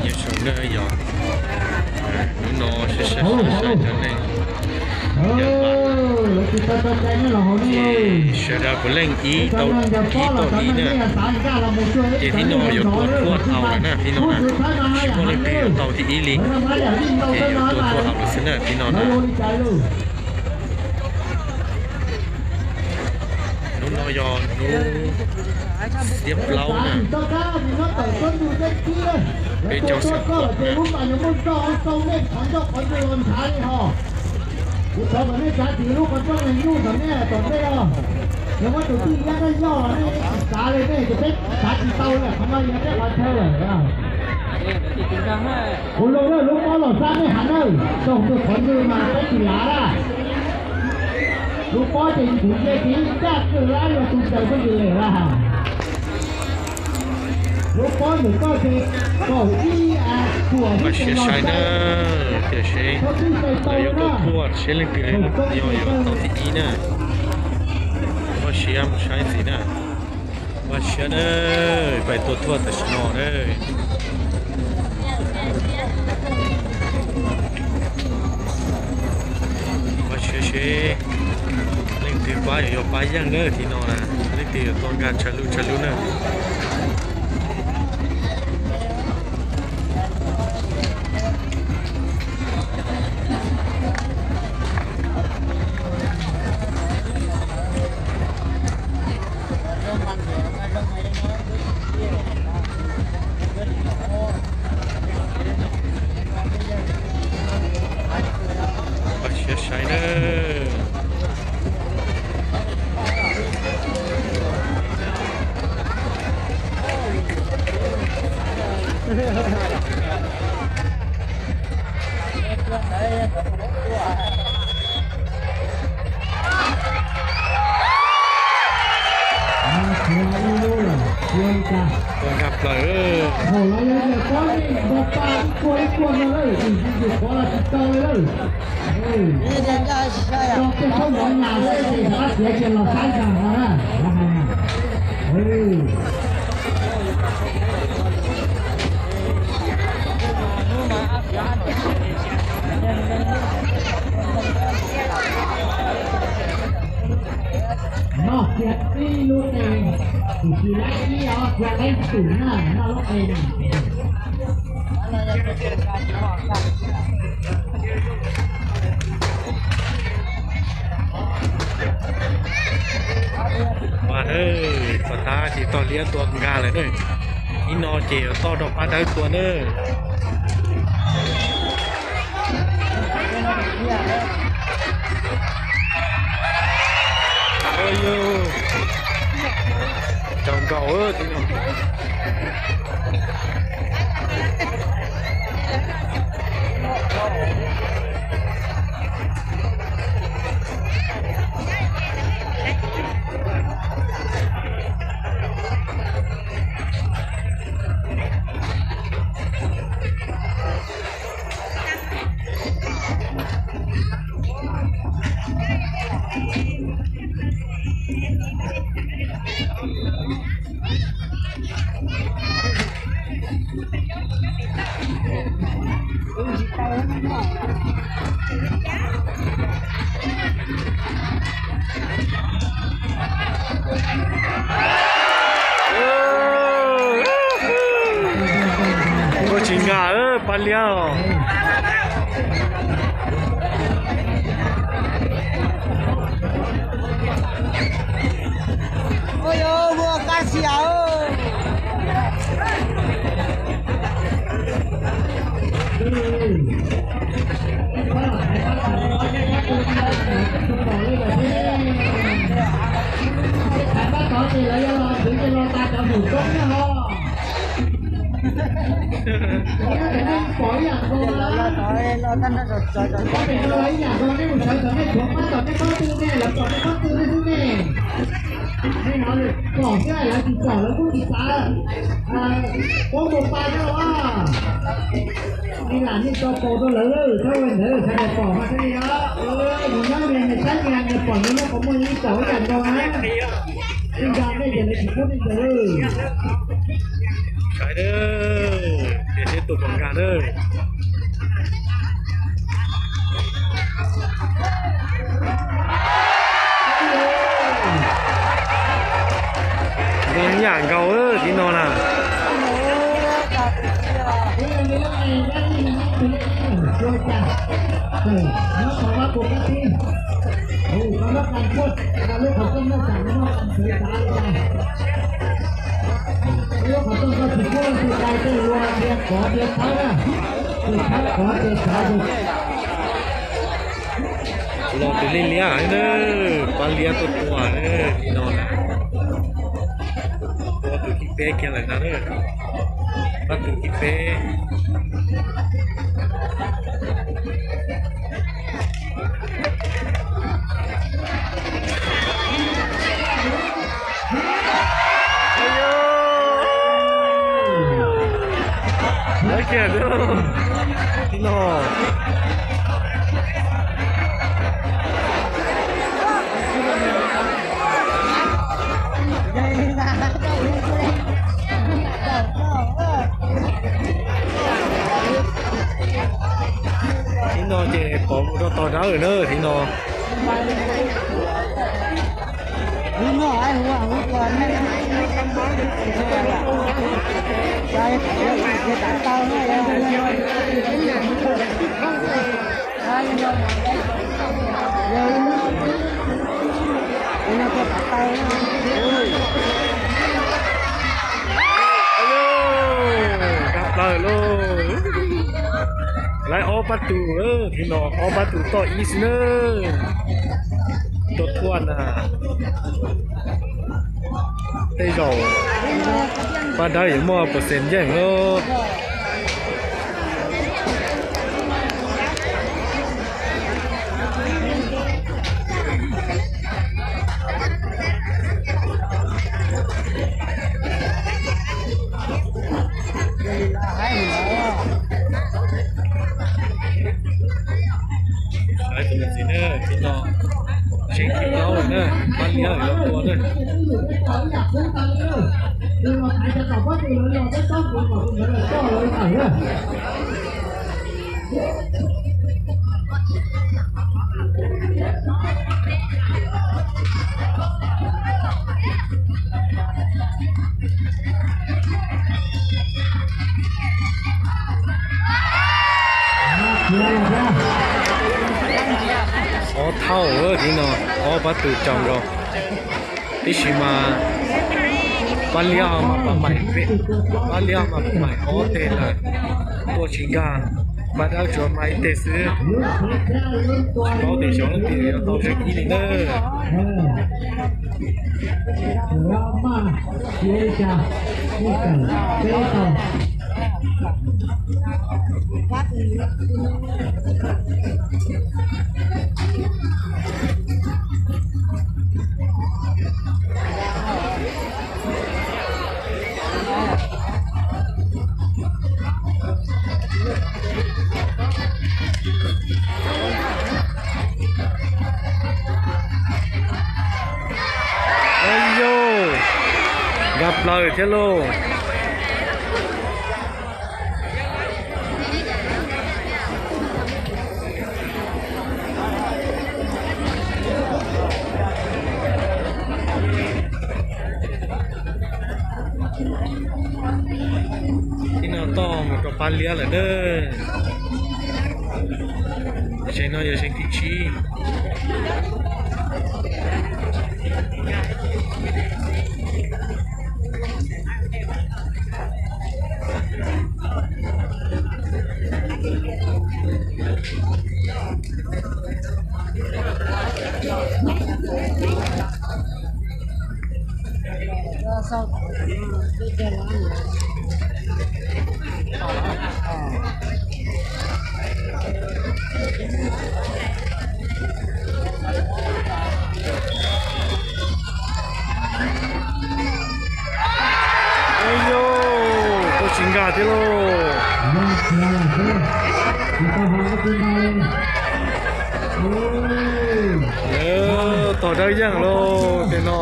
Nyob zoo na yog, hnub no saib saib saib cov neeg, yog ces sawv daws puav leej ib tau ib tau ib na. Ces hnub no yuav tua thuaj tau lawm na, hnub no na, tsis muaj leej twg yuav tau thib ib li, ces yuav tua thuaj tau lawm xwb na, hnub no na. Hnub no yog hnub xiab plaub na. Peb caug xees kuam na. Kuv zoo na, lub pob los sab nej heev na, tau tus qhov ntwg mas peb tsis lav lawm. Lub pob ces kuv nce kiag ib tag kawg lawm, yog tus caws kuj tsis lem lawm. Lub pob ntawm koj ces kaum ib, a, kuam ib ces los sai na, tiam sis lawv yuav tua thuaj seb leej twg yog yuav tau thib ib na. Vaj siab mus saib ntxiv na. Vaj siab na, pais tua thuaj tam sim no na. Vaj siab seb leej twg pab yuav, yuav pab yeej na, tib no na, leej twg yuav tuaj nkag tshav lub tshav lub na. Vaj siab sai na. Tua nkag plaws. Noj kiag tib lub qe, tiam sis lawv ib os kiag peb xum na, noj lub qe na. Mas na, pom tab sis tog liab tua nkag lawm na. Ib no ces toj rau pab dawb tua na. Tau nkaus. Ua tsis nkag pab liab os. Pom ib yam nkaus, pom ib yam nkaus, nej mus sawv tom nej tshuav pab tom nej pob tw ne, lawv pom nej pob tw nej xwb ne. Nej hnov pom xwb, lawv tsis pom lawv kuj tsis xav, kuj mus pab thiab os. Nej lam nej tso paus rau lawv, txhob ua ntawd, sawv daws pom mas thiaj li os. Mus nyob nyias nyias saib nyias, nyias pom nyias, muaj qhov muag nyias pom ib yam nkaus na. Ib nta nej ces lawv tsis pub nej ntawd. Sawv daws Tuaj pom nkag na. Zoo yam nkaus tib no na. Los tus lij liab na, pab liab tuaj tua na, tib no na. Tua tus thib peb kiag lawm na. Pab tus thib peb. Lawv kiag no. Tib no ces pov mus rau tog dawb lawm na tib no. Nkag plaws lauj. Lawv ob pab tus, tib no ob pab tus toj ib xwb na. Tuaj thuaj na. Tej zaum pab dawb yuav muaj percent yeej lauj. Saib tus niam txiv na, tib no zeeg thib plaub lawm na, pab liab lawm los tua na. Ob thaum tib no, ob pab tus caum nkaus. Tiam sis mas pab liab mas pab maim, pab liab mas pab maim ob teg lawm, tua tsis nkag, pab dawb tsuas maim ib teg xwb. Tsis paub tias xyov leej twg yuav tau zeeg ib li na. Yog, nkag plaws thiab lauj. Tib no toj mus rau pab liab lawm na. Zeeg no yog zeeg thib tsib. Yog, tua tsis nkag thiab lauj. Tog dawb yeej lauj, tej no.